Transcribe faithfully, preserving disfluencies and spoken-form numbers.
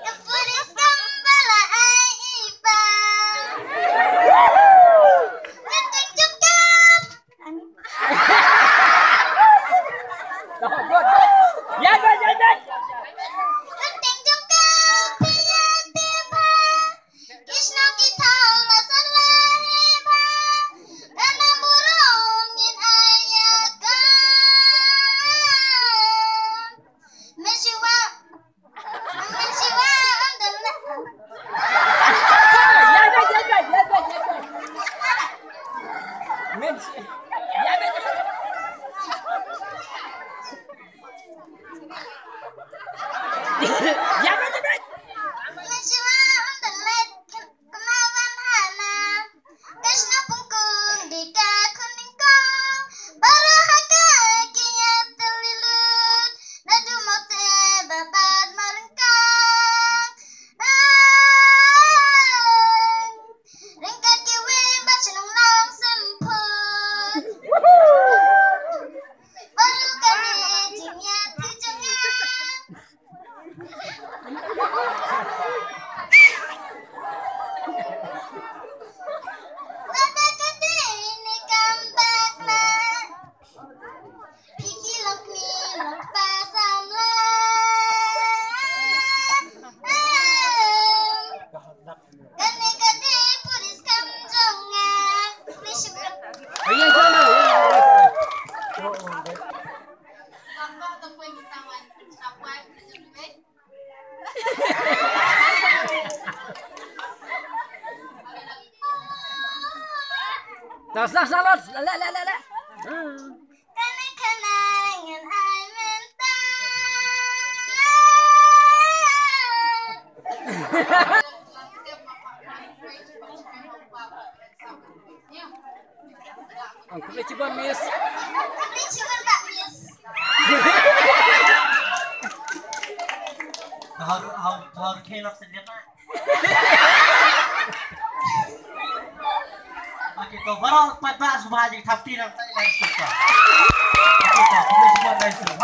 Ka pulit kam ba la ai i pa. Ka teng jong ka. Good, good. Ïa, good, ïa, good. Ka teng jong ka phi ïa te ba. Ki shnong ki thaw la san la he ba. Ka na burom ngin ai ïa ka. Mynshuwa. Mynshuwa ym don la. Ïa, ïa, ïa, ïa, ïa, ïa. Mynshuwa. Ïa, ïa, ïa. Ïa, ïa, ïa, ïa. Mynshuwa ym don la. Kynmaw ban hana, ka shnong Pungkun dei ka khun nyngkong. Baroh ha ka ki ïatylli lut, naduh Mawteh, Babat, Mawryngkang. Ryngkat kiwei bad shnong Nongsymput. Baroh kane jingïaid jingïaid. Lada ka dei ne kam bakla. Phi ki long kmie long kpa samla. Kane ka dei puriskam jong nga. Please, shukran. Ayan, sana. Dah, dah, dah, dah. Le, le, le, le. Kane kane ngan ai mynta. Ang khublei shibun, Miss. Khublei shibun, Bah Miss. Hau, hau, hau, khelak sendiri, Pak. Okay, to baroh pat ba sngewbha jingthap kti nangta ïa la ka stuk. Okay, to, khublei shibun, khublei shibun.